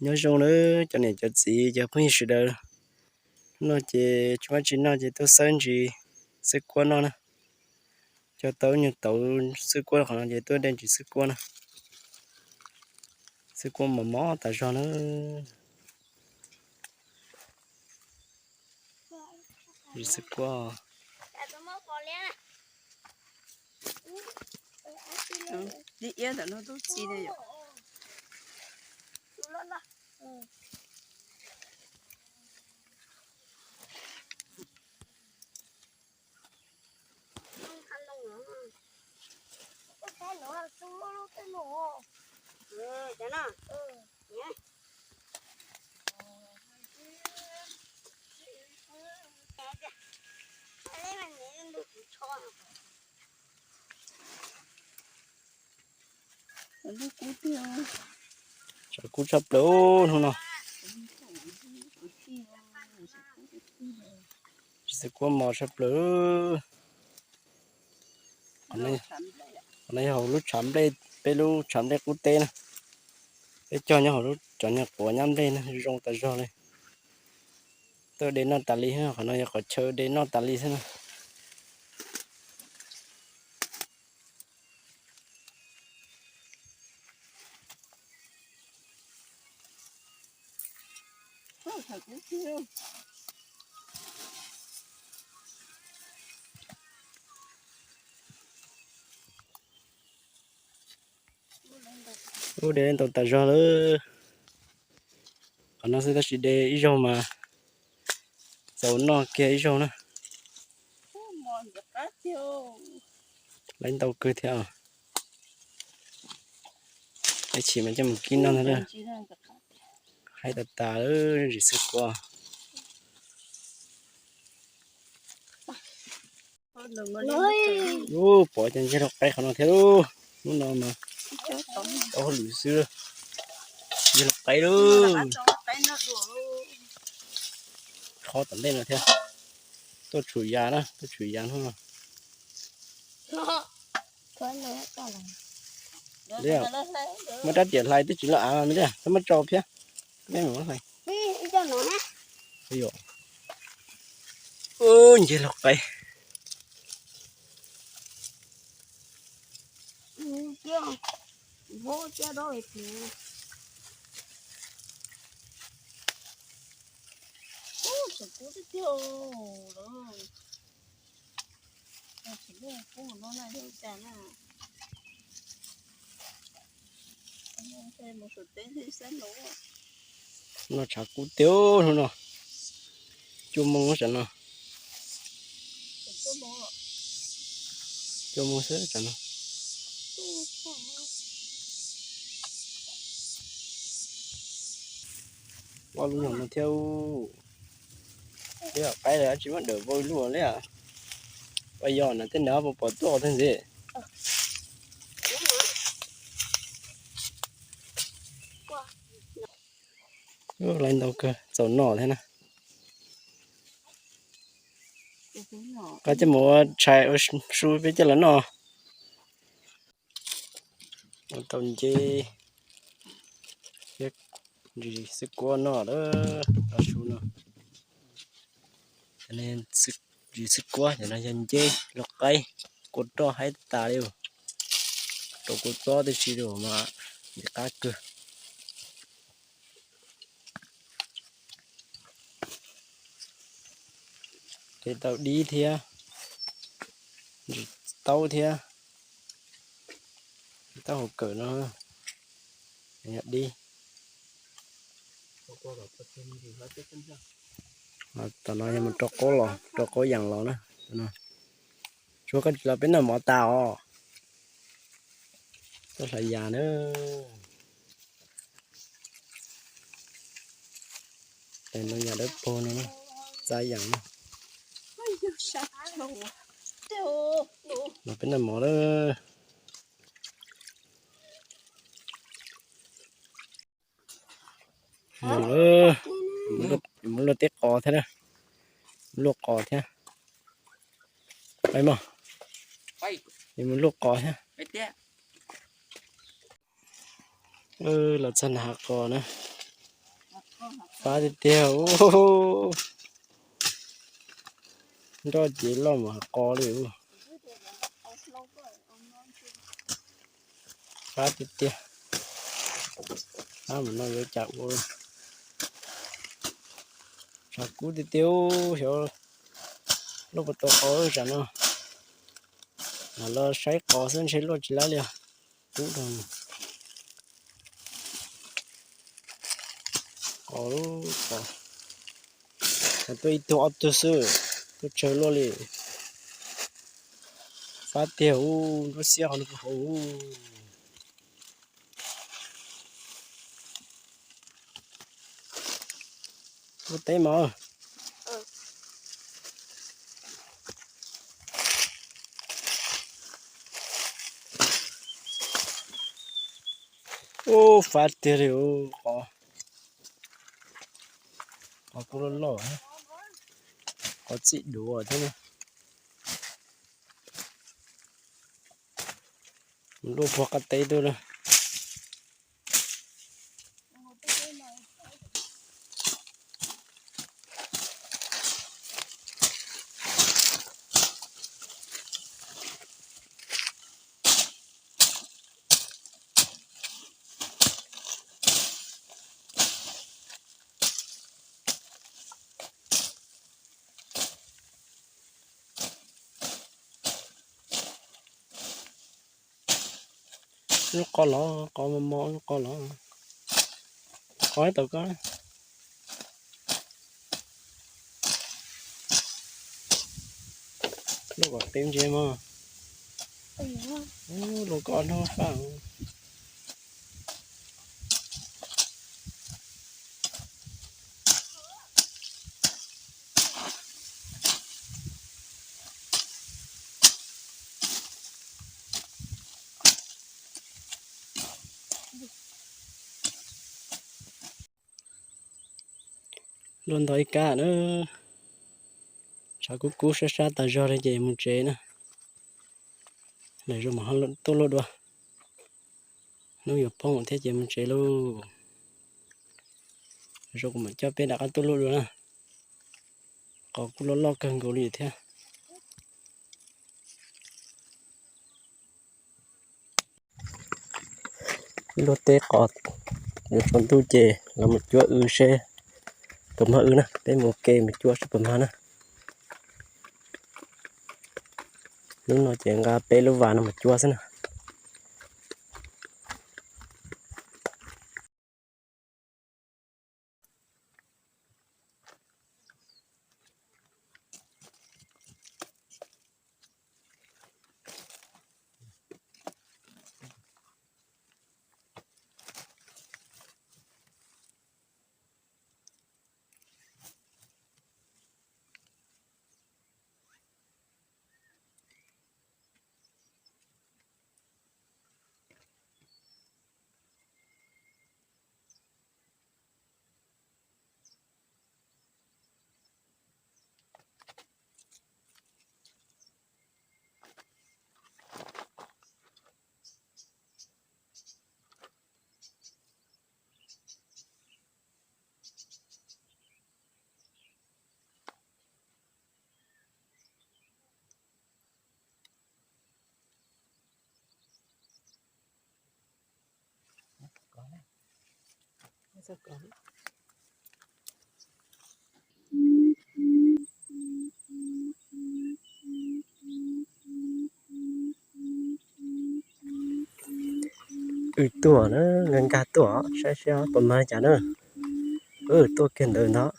Nyob zoo nawb cov niam cov txiv cov phooj ywg sawv daws. Hnub no ces tsis muaj tsis noj ces tuaj xawb ntsis xwb kuab noj na. Cog tau nyuag tauv xwb kuab qhov no ces tuaj de ntsis xwb kuab na. Xwb kuab mos mos tas zog na. Xwb kuab. Tshav kub tshaj plaws hnub no. Xwb kuab mos tshaj plaws. Qhov no yog hauv lub tshav nplej, peb lub tshav nplej qub teb na. Peb cog nyob hauv lub cov niag quav nyab nplej na zoo tas zog li. Tuaj de noj tas li, qhov no yog qhov chaw de noj tas li xwb na. Ub, de ntau tas zog lawm. Qhov no xwb tab sis de ib zaug mas txaus noj kiag ib zaug na. Laiv ntau kawg thiab. Ib chim mas coj mus kib noj ntag. Haib tas tas lawm, ntsis xwb kuab. Ub, pom cov ncej laug qaib qhov no thiab lauj. Hnub no mas tau hauj lwm xwb. Ncej laug qaib lauj. Qhov tom ntej no thiab. Tuaj tshum yas na, tuaj tshum yas hnub no. Muaj rab riam hlais twb tsis loj av me ntag, txhob muab tso thiab. Peb mus hlais. Ub, ncej laug qaib. Noj tshav kub tiag hnub no. Cuaj moos tsam no. Cuaj moos xwb tsam no. Loj lub nyuag no thiab. Tej zaum qaib lawm tsis muab dawm vau ib lub li. Ua yog na tej nrad puas pom tuaj thiab ntxiv. Laiv ntau kawg txaus noj thiab na. Qab coj mus ua tshais ua su peb coj los noj. Ua tau nceb thiab ntsis xwb kuab noj lawm, tau su no. Ntsis xwb kuab, cov no yog nceb laug qaib, kua roj haib tas li. Rau kua txob tib si los mas ntim qab kawg. Tes tau dib thiab, ntsis taub thiab, taub hau kawm no, yog dib. Tom no yog mus rau qaub los, rau qaub yas los na. Tsuav koj tsis los peb noj mov tas os. Koj hlais yas na. Tes no yas dawb paug no, txav yas na. Los peb noj mov lawm. Mus luaj teb qos thiab na. Luaj qos thiab. Pais mog. Mus luaj qos thiab. Los txog nram hav qos na. Fab tiag tiag. Nroj ces loj mus qos li. Fab tiag tiag. Fab mas no yuav cas ua. Tshav kub tiag tiag, xyov luaj puas tau qos tsam no. Mam los saib qos xwb ntshe luaj tsis laib li os. Kub rau qos, qos. Tuaj ib tug ob tug xwb, tuaj tsawg luaj li. Fab tiag ub, nruab xiab qhov no puag hauv. Ua teb mog. Ub, fab tiag li ub, qos, qos kuj loj loj, qos txim duav thiab na. Luaj puag qab teb tuaj na. Lub qos los, qos mos mos lub qos los. Qos tau koj. Lub kom tev ntse mog. Lub koj noj faj. Luaj ntau ib kab na. Tshav kub kub sab sab tas zog li ces mus tsev na. Lawm zoo mas tuaj luaj dua. Hnub yuav poob thiab ces mus tsev lauj. Zoo kuv mam coj peb rov qab tuaj luaj dua na. Qos kuj loj loj kawg nkaus li thiab. Ib luaj teb qos yuav tsaus ntuj ces los mus cuab wb seb puas mag wb na, peb mus ua ke mus cuab seb puas mag na. Hnub no ces nqa peb lub vas no mus cuab xwb na. Wb tuaj na, nkag nkag tuaj saib saib puas mag li cas na. Tuaj kiag ntawd ntag.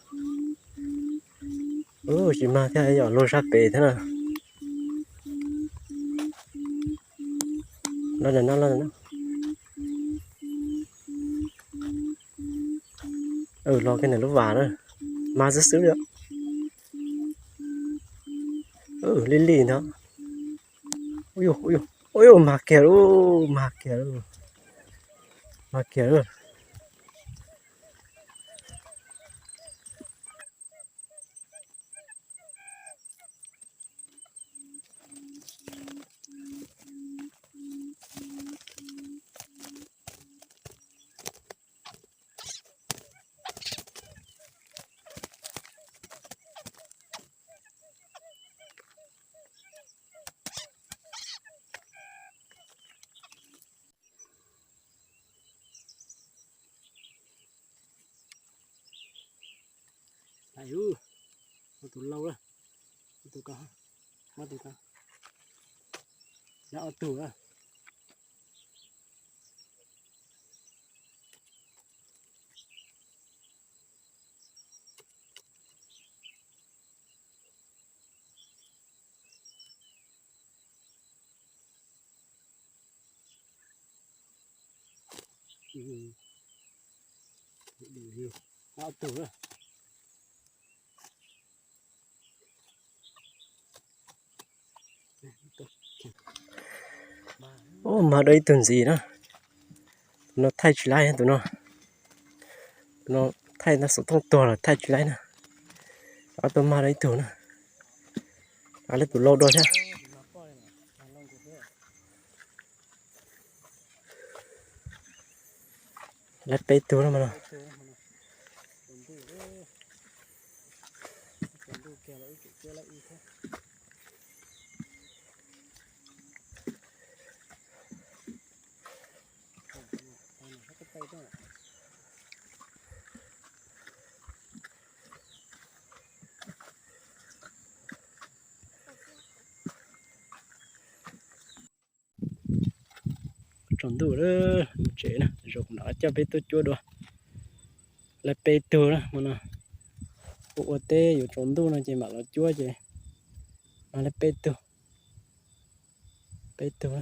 Tsis mag thiab, yog luag sab pem thiab na. Los no, los no. Los kiag ntawm lub vas na. Mag xwb xwb li. Lij lij ntag. Ua yuj, ua yuj, ua yuj, mag kiag lauj, mag kiag lauj, mag kiag lauj. Tus lauj, tus ko, tus ko, ob tug na. Ob tug na. Ub, mag dua ib tug ntxiv na. Tus no thaij tsis laib, tus no, tus no thaij ntawm xov tooj tuag lawm thaij tsis laib na. Ob tug mag dua ib tug na. Av, lawv tus lauj dua thiab. Laib peb tug no mas no. Tsaus ntuj lawm, mus tsev na, zaum no coj peb tuaj cuab dua. Laib peb tug na, hmo no ua ua teb yuav tsaus ntuj no ces mam los cuab ces mag laib peb tug, peb tug.